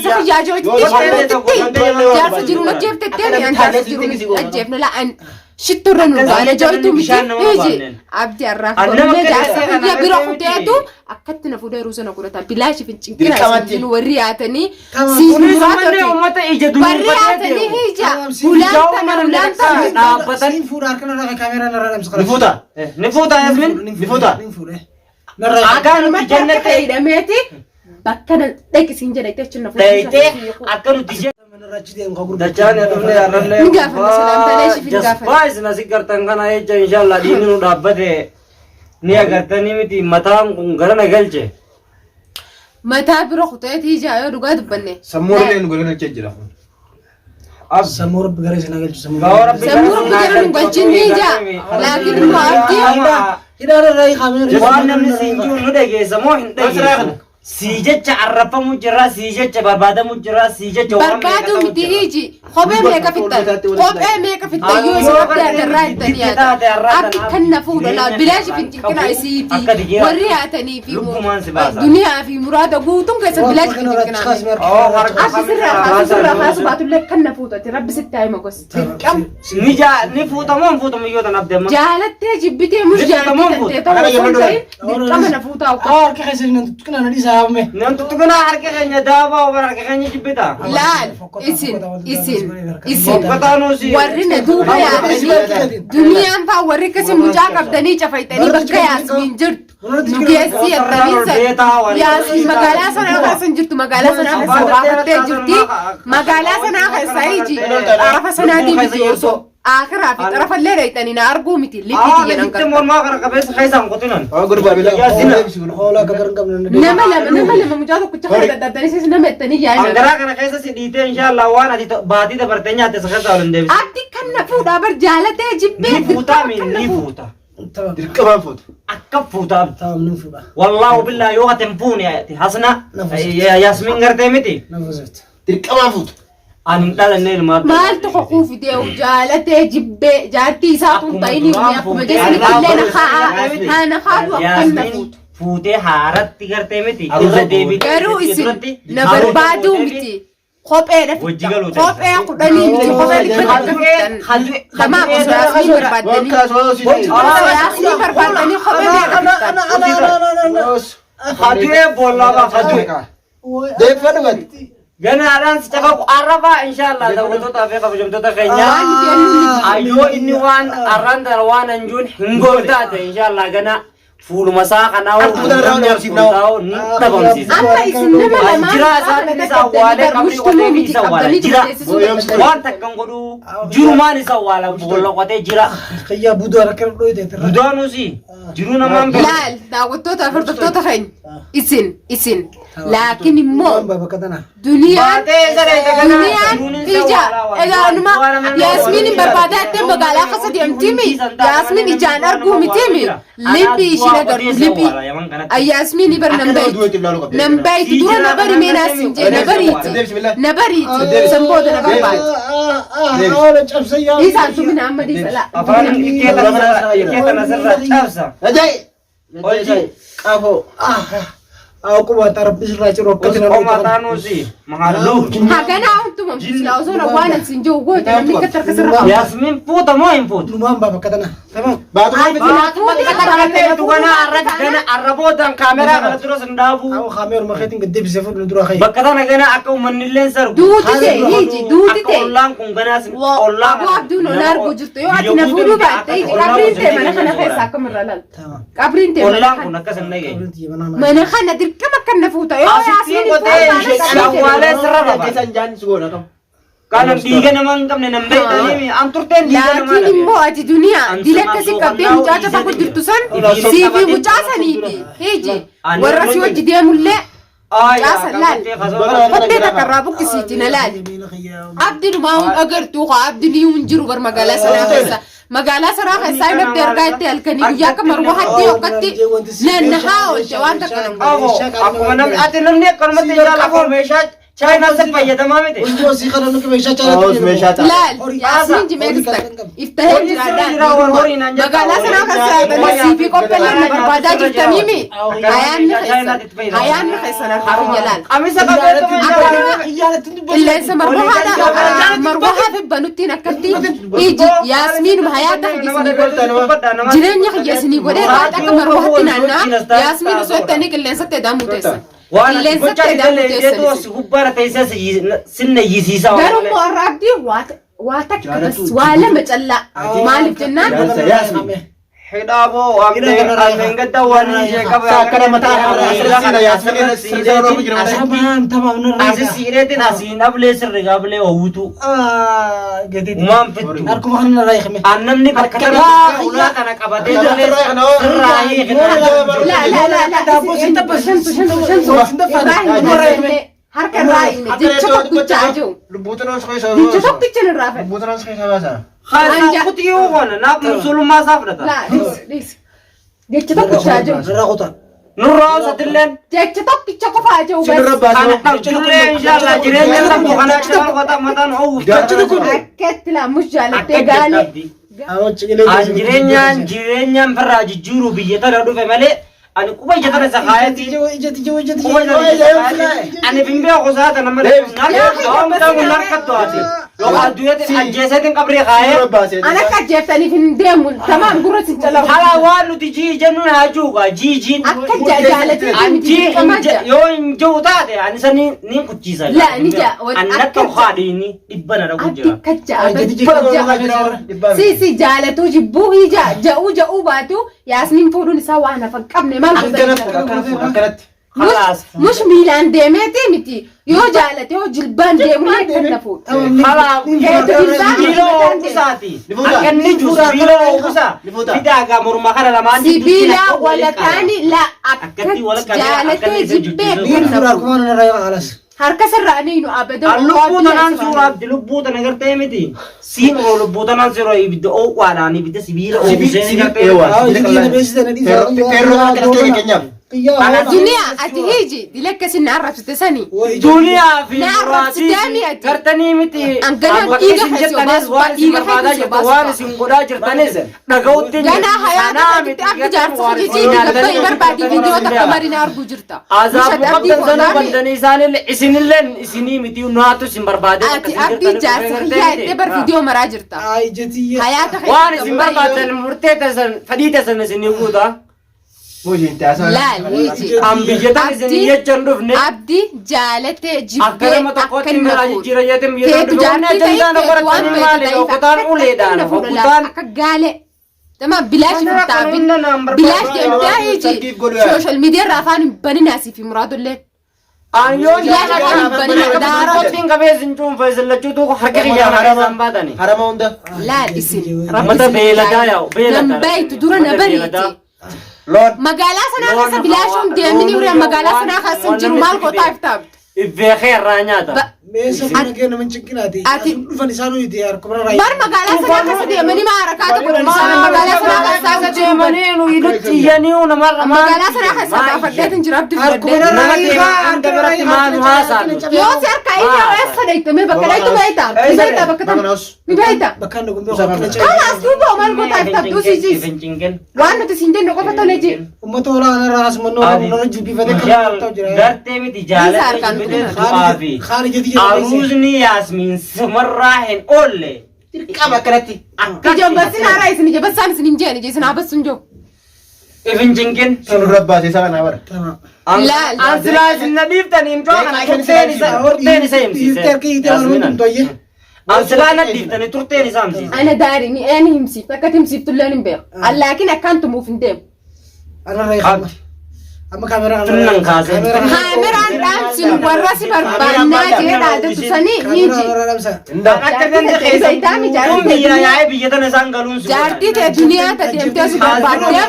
Jaarsa kiyyaa ajooytutti jaarsa jiruun ajjeeftettee an jaarsa jiruun ajjeefne laa an shitturra nu baana jooytu miti hiiji abdi arraaf godhullee jaarsa kiyya bira kuteetu akkatti na fuudhee ruusa na godhata bilaashi fincinqina isin warri yaatanii siif Kunis manni muraatoti uummata ija warri dunuunfatee yaatanii deemu. hiija hulaan tana hulaan tana Dhaabbatan. Ni fuudha harka narraa kaameeraa narraa dhamsa. Ni fuuta. Ni fuuta Yasmin. Ni fuuta. Ni fuudha. Narraa. Akka nuti Namatti jannatti harka hidhameeti bakka na dhaqi siin jedha itti achi na fuudhee. dheeytee akka nuti jennatti. Narraa achi deemu kan gurgurtu. Dachaan dhufne arrallee. Ni gaafanna salaamtaalee ishiif hin gaafanna. Jasbaa isin asii gartan kana jecha inshallah diinni nu dhaabbate ni agartanii miti mataan kun gara na galche. Mataa bira kuteetii ijaa yoo dhugaa dubbanne. Sammuu illee nu galchee jira. Sammuu rabbi gara isin galchu sammuu. Gawa rabbi Sammuu rabbi gara nu galchin ni ijaa. Laakiin immoo abdii Hidhaa narraa kaameeraa. Waan namni siin jiru nu dhageessa moo hin dhageessu? Sii jecha arrafamu jira, sii jecha barbaadamu jira, sii jecha waan barbaadu meeqa ta'u miti jira. iji kophee meeqa fixxan kophee meeqa fixxan yoo isin abdii agarraa jettanii yaada abdi kan na fuudha laa bilaashi fincinqinaa isii fi warri yaatanii fi duniyaa fi muraada guutuun keessa bilaashi fincinqinaa abdi sirraa kaasu sirraa kaasu baatullee kan na fuutati rabbi sitti haa himu gos dirqama Ni jaa ni fuutamoo hin fuutamu yoo tan abdi amma. jaalattee jibbitee mus Ni fuutamoo jaalattee hin tantee ta'uu osoo hin fuutu? ta'in dirqama na fuutaa Haa harka keessa nan tuttuqina na dhiisaa haame. Nan tuttuqinaa harka keenya daabaa obar harka keenya jibbita. Laal isin isin isin Fokkataa nuusi. warri na duuba yaadanii duniyaan faa warri akkasii mucaa qabdanii cafaytanii bakka yaasmiin jirtu nu geessi jettanii san yaasmiin magaalaa sanaa keessa hin jirtu magaalaa sanaa keessa gaafattee jirti magaalaa sanaa keessa iji xarafa sanaatii miti osoo akiraa fi xarafallee dhayxanii na arguu miti lippii Aa jedhan bitti mormaa kana qabeessa keessaan qotinan. Haa gurbaa bilaa. Yaasina. Hoolaa akka gara hin qabne. Nama lama nama lama mucaa tokkicha kana dadhabdanii sis nama ittanii yaa'ina. Hangaraa kana keessa si dhiitee inshallah waan ati baatii dabartee nyaatte si keessa ol hin deebisin. Abdi kan na fuudhaa bar jaalatee jibbee Ni fuutaa dirqama mi kan na ni fuudha. fuuta. Dirqamaan fuuta. Akka fuuta abdi. Tamam ni fuudha. Wallaahu billaa yoo ati hin fuune ati hasna Yaasmin gartee miti. Na fuusifte. Dirqamaan fuuta. Ani hin dhalanne ilmaa. Maaltu kokuu fidee jaalatee jibbee jaartii isaa kun ta'inii akkuma jeesni illee na haa haa na haadu akkan na fuutu. Fuutee haaratti gartee miti. Aruusa Irra deebitee Garuu isin duratti na barbaaduu miti. Kopheedha Wajji fixxa. galuu ta'e. Kophee kudhanii miti kophee 100 fixxan. Tamaa osoo yaasmii barbaaddanii. Osoo yaasmii barbaaddanii kophee meeqa fixxan. Hadu'ee boollaa baa hadu'e. Deeffadhu gadi. Ganaadhaan si cafaqu arrafaa inshallah daawwattoota fi kabajamtoota keenyaa. Waan nuti jennu ni jira. Ayyoo inni waan arraan tana waan anjuun hin gooltaate inshallah gana fuuluma isaa kanaa Harkuta irraa namni dhabamsiifna. harkutaa ni dhabamsiisa. Amma isin nama lamaan Jira mucaa isaatiin kana isa awwaalee dadhabdanii qabrii bar qotee mushtumuu fi miti isa awwaala. qabdanii Jira. teessisuu dadhabdanii. Waan takka hin godhuu jirumaan isa awwaala boolla qotee jira. Kiyyaa buduu harka dhooyte irra. Budaanuusi jiruu namaan beeku. Laal daawwattoota fi hordoftoota keenya isin isin laakiin immoo Waan bakka tana. duniyaan Baatee isa dheete kana duniyaan jiruun isa ija awwaalaa waan egaa numa waan namni yaasmiin hin barbaadaa jettee magaalaa keessa deemtimi yaasmiin ijaan arguu mitimi liphii ishiin agartu liphii yaasmiin bar nan bayitu nan bayitu dura na bari meenaa siin jee na bariiti na bariiti san booda na barbaadi Haala cabsayyaa. dhiisaan tumina amma dhiisa laa Afaan ilkee tana sirraa cabsa. Ajai. Hojii. Qafoo. Akkuma xarabbi sirraa jiru akkatti nama Osoo mataanuusi mahalluu. Haganaa hunduma silaa osoo na waan ani siin jiru goote namni akka tarka sirra qabu. Yaasmiin fuuta moo hin fuutu? Numaan baa bakka tana. Tamam. Baatuma miti. Gana arra gana arra boodaan kaameraa kana dura sin dhaabu. Awwa kaameeruma keetiin gad deebisee fuudhu dura ka'e. Bakka tana gana akka uummanni illee sargu. Duuti ta'e hiiji duuti Akka ta'e. ollaan kun ganaa sin ollaa Aboo abduun ol arguu jirtu yoo ati na fuudhuu baatte hiiji qabriin ta'e mana kana keessa akkamirra laalta. Tamam. Qabriin ta'e mana Ollaan kun kana. akkas hin dhageenye. Mana kana dirqama akka na fuuta yoo Asittiin yaasmiin hin qotee fuudhu taanaan qabriin ta'e. awwaalee sirra raba. Keessan jaan si goona kam. Kanan dhiiga nama hin qabne nan beektanii an turteen dhiiga namaa Laakiin dhabe. immoo ati duniyaa An dila sama akkasii qabdee suuqannaa mucaa hojii cafaqu isaatiin jirtu san jira. sii fi mucaa sanii fi hiiji warra si hojii deemullee mucaa san laal kottee takka irraa buqqisiiti na laali. Abdi numaa hun agartuu kaa abdi ni hun jiru bar magaalaa sanaa keessa. Magaalaa sanaa keessaa hin abdi argaa itti halkanii guyyaa akka marwa hatti hokkatti nannahaa oolte waan takka nan godhe. Qafoo akkuma namni ati namni akkanumatti jala lafoo meeshaa chaayinaa si fayyadamaa miti. Hundoo sii kana nuti meeshaa Oos caalatti meeshaa ta'a. Laal yaasmiin jimeetis takka iftahee jiraadhaan magaalaa sanaa keessa yaadanii siifii qopheellee na barbaadaa jirtanii mi hayaanni keessan hayaanni keessan harkaa kiyya laal. Qamisa qabeetu meeshaa. Qilleensa marwahaadha marwahaa fi banuttiin akkatti iji Yaasmiinuma hayaata isinii jireenya kiyya isinii godhee raata akka marwahaatti naannaa Yaasmiin osoo ittanii qilleensatti edaamuu teessan. Waan ati Qilleensatti gochaa edaamuu illee teessan deetu isin. gubbaarra teessee sinna iyyisiisaa. Garuu immoo har'a abdii waa takka bas waa lama callaa maaliif jennaan Yaasmin. Hidhaaboo ameen gadda waan ishee qaba. Akkana mataa asirra Yaasmin sirrii jira malee. Tamam tamam nurraa. Asi siireetiin asiin ablee sirri gablee hawwitu. Umaan fittu. Harkuma kana narraa hiikame. An namni bakka kana ulaa kana qabatee jirre sirraa hiikna. La la la la shamsu shamsu shamsu irraa hin himne harka irraa hin himne jecha tokkicha jiru Lubbuutu nama keessa jecha tokkicha irraa fedhe. Lubbuutu nama keessa baasa. Haa kutiyuu kana naaf musulummaa isaa fudhata. La dhiis dhiis jecha tokkicha jiru Nurraa kutaa. Nurraa satilleen. jecha tokkicha qofaa jiru Sinirra bas baasa. Kana dhabdullee inshallah jireenya lafu kana shaal kota mataan oowwuf. akkatti laamus jaalattee gaalee An jireenyaan jireenyaan firraa jijjiiruu biyya tana dhufe malee ani quba ija tana sakaayetti quba ija tana sakaayetti ani finbee kusaa tana malee narkattu narkattu ati yookaan du'eetiin ajjeeseetiin qabrii kaayee Sinirra baasee. an akka ajjeeftaniif hin deemu tamaam gurra sin calawu hala waan nuti jii jennuun haa juugaa jii jiin akka jaalattee an miti jii dirqamaa jira. yoo hin jiru taate ani sanii niin kuchiisa La, ni jaa- an akka nattu haadhiini dhibba na dhagu Abdi jira akka Si si jaalatuu jibbuu hija ja'uu ja'uu baatu Yaasmiin fuudhuun isaa waan hafa hin qabne maal Akkana godha fuudha akkana fuudha akkanatti. Khalaas. Mush miilaan deemeeti miti yoo jaalate yoo jilbaan deemu akka na fuudha. Khalaaf. Jilbaan Sibiila mataan deema. oogusaati. Ni fuudha. Akka inni jiru sibiila oogusaa. Ni fuudha. Fidaagaa morma kana lamaan jidduutti Sibiila akka waliin qaba. walataani la Akkatti akka wal qabee akka jaalatee inni isa jibbee jijjiiru. akka na fuudha. Harka sirraa ni nu abadan. An lubbuu tanaan suuraa abdi lubbuu tana gartee miti. Siin oo lubbuu tanaan suuraa ibidda ooqwaadhaan ibidda sibiila oogusee ni gartee. Feerroo kana akkanatti keenyaaf. Duniyaa ati hiji dila akkasii na arrabsite sanii. Duniyaa fi Na arrabsitee muraatii mi'ati. gartanii miti. An ganaa Bakka dhiiga isin keessa jirtanis obaasu, waan isin dhiiga barbaadaa keessa jirtan obaasu. waan isin godhaa jirtanis dhaga'utti hin Ganaa hayaata Sanaa kaditti miti abdi gartanii jaarsa waan hojii isin gabba'i barbaadii viidiyoo takka marii arguu jirta. Azaabuu Abdii qabdan sana godhaami. bandanii isaanillee isinillee isinii miti naatu isin barbaadee bakka Ati isin abdii jirtanitti jaarsa gartee kiyyaa miti. ittee bar viidiyoo maraa jirta. Hayaata Waan isin barbaadan murtee teessan fedhii teessan isinii guuta. Hojii taasaa. Laal hiiji. An biyya tan isin Abdii- jechan dhufne Abdii jaalatee akka jibbee nama tokkotti akka na miraa fuudha. jijjiira jeetiin biyya tan Teetu dhufe. Wanni jaartii ta'e ajandaan teetu waan qoratanii beektu maali? ta'eef Okutaan akka uleedhaan na fuudha laal okutaan akka gaalee. Tama bilaash Kana furtaa kana hunda naan barbaadu. bilaash deemtee hiiji. Sarkiif godhu yaa. Sooshaal miidiyaa irraa afaan hin baninaa siif muraadullee. An yoo Bilaash afaan hin baninaa daara. Tokkottiin qabee isin cuunfa isin lachuutu harka kiyyaa harka isaan baatani. Harama hunda. Laal isin. Mata beeladaa yaa'u, beeladaa. Nan baay'tu dura na Mata bariiti. beeladaa. Loon. Magaalaa sanaa keessa bilaashuun deemini ure magaalaa sanaa keessa hin jiru maal gootaa iftaabdu. Iffeekee irraa nyaata. Bar magaalaa sanaa keessa deemanii maa harakaata godhan isaan magaalaa sanaa keessa hin jiru. Deemanii nu nutti iyyanii namarra maal Magaalaa sanaa keessa gaafadheetin jira abdi fudhadhee. Nama deeman hunda biratti maal nu haasa'an? Yoo si harka inni eessa dhayitame bakka dhayitu beekta. Ni beekta bakka tam. Ni beekta. Kanaas duuba maal gootaa iftaabdu siisiis. Waan nuti siin jennu qofa tole jee. Uummata olaanaa irraa asumannoo irra jilbiifatee kan ta'u jira. Gartee miti Isa harkaan jaalala tuqina. du'aa fi Haali jeti aruuzni Yaasmiin sumarraa hin oolle. Dirqama akkanatti. Ijoon barsiin haaraa isin ija bassaan isin hin jeen ija isin haa bassu hin jiru. Ifin cinqin. Sinirra baasee isaa kanaa bara. Laal. An silaa isin na dhiiftanii himtoo kana turteen isa turteen isa himsiise. An silaa na dhiiftanii turteen isa himsiise. Ana daarii ni een himsiiftu akka himsiiftu illee hin beeku. Laakiin akkaan tumuuf hin deemu. Amma kaameraan Tunnan kaasee. Kaameraan dhaamsinu warra si barbaannaa jee dhaadatu sanii hiiji. Inda. Akka ganda keessa kun biyya yaa'ee biyya tana isaan galuun si godha. Jaartii ta'e duniyaa ta'e deemtee si barbaaddee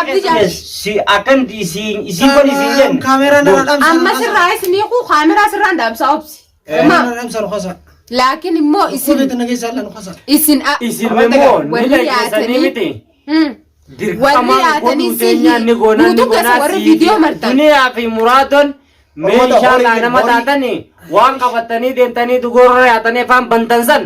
abdi jaartii. Si akkan isiin isiin kun isiin jennu. Kaameraan irra dhaamsa. Amma sirraa isinii kuu kaameraa sirraan dhaamsaa obsi. Kaameraan irra dhaamsa nu kasa. Laakiin immoo isin Kubeet na keessa alla nu kasa. isin Isin immoo ni warri dhageessanii yaatanii miti. warri Dirqamaan yaatanii godhuu teenyaan ni goonaa ni guutuu keessa goonaa warri sii viidiyoo martan. duniyaa fi muraadon meeshaa horii- nama horii- taatanii waan qabatanii deemtanii dugorra yaatanii afaan bantan san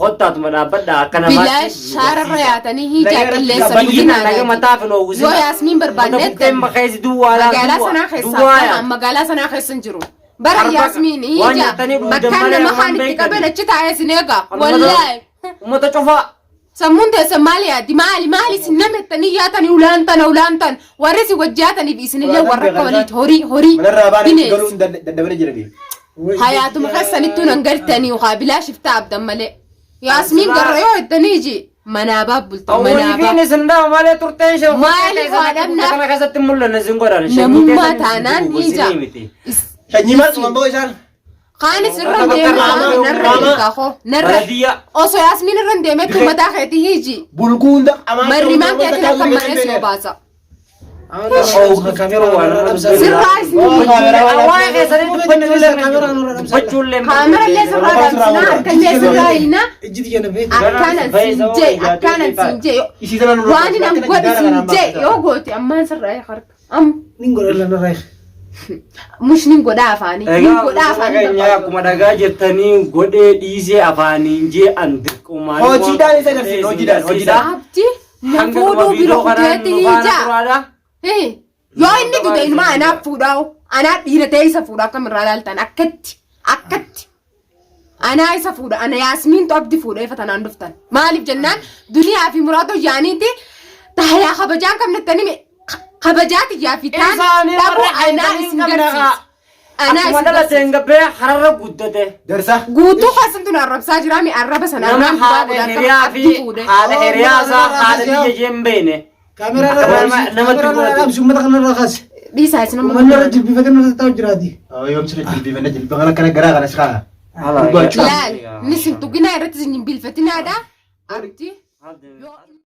hottaatuma dhaabbadha akka namaatti. Bilaash shaararra yaatanii hiijaa qilleensa Bayyinaan haga mataa fi Yoo noowwisina. Yaasmiin barbaannetti Buqqeen bakkeessi duwwaa magaalaa sanaa keessa magaalaa sanaa keessa hin jiru. Bara Yaasmiin Waan ija nyaatanii dhugan bakkaan malee nama waan kaan itti beektan. qaban achi taa'ee isin eega. Wallaahi. Uummata cufaa. Sammuun teessan maali yaaddi? Maali maali isin nama ittanii yaatanii ulaan tana ulaan tana warri isin wajji yaataniif isinillee warra akka waliiti horii horii Manarraa baanee bineensi. galuu hin dadhabanii jirani. Hayaatuma keessanittuu nan galtanii haa bilaa shiftaa abdan malee. Yaasmiin garra yoo ittanii iji manaa baabbultan manaa Awwalifiin baab. isin dhawa malee turteen ishee Maali waa dhabnaa? Kana keessatti mul'anne isin godhan. Namummaa taanaan ija. Sanyii maal qaban ba'u isaan? Kaanis irra hin deemne narra deemtaa hoo narra. Baadiyyaa. Osoo Yaasmiin irra hin deemettu mataa keetii hiiji. Bulguu hunda amaan. Marrimaan keetiin akka malee si obaasa. Sirraa isin Waa'ee keessanii dubbachuullee. Kaamerallee sirraa dhaamsinaa harkallee sirraa hiinaa. Ijji tiyya na beektu. Akkanan siin jee akkanan siin jee Isii sana nurra. waan nan godhi siin jee yoo goote ammaan sirraa harka am Nin godha lanarraa hiika. mush nin godhaa afaanii nin Egaa godhaa afaanii keenya akkuma dhagaa jettanii godhee dhiisee afaaniin jee an dirqumaan. Hojiidhaan isa agarsiisa, hojiidhaan, hojiidhaan. Abdi na fuudhuu bira kuteetti hiijaa. Yoo inni dude ilma anaaf fuudhaa anaa dhiira ta'e isa fuudha akkamirraa laaltan akkatti akkatti anaa isa fuudha ana Yaasmiintu Abdi fuudha ifa tanaan dhuftan maaliif jennaan duniyaa fi muraatoo yaaniiti tahayaa kabajaan qabnettanii kabajaa tiyyaa fi taan Isaanii dhabuu warra anaa hin isin qabne garsiisa. haa. Anaa Akkuma isin dhalateen garsiisa. gabbee hararra guddate. Darsa. Guutuu keessattuu na arrabsaa jira mi arraba sana Nama arrabaan haadha godhaa hiriyaa Abdi fi fuudhe. haadha hiriyaa isaa haadha biyya ishee hin beekne. Kaameraa irra dhaabsi. Namatti Kaameraa irra godhatu. dhaabsi. Uummata kana irra kaasi. Dhiisaa isin amma. Uummanni irra jilbifatee nurra taa'u jiraati. Yoom sirra jilbifanne jilba kana akkana garaa kana si kaa. Laal, ni sin tuqinaa irratti sin hin bilfatinaadha. Abdi. Yoo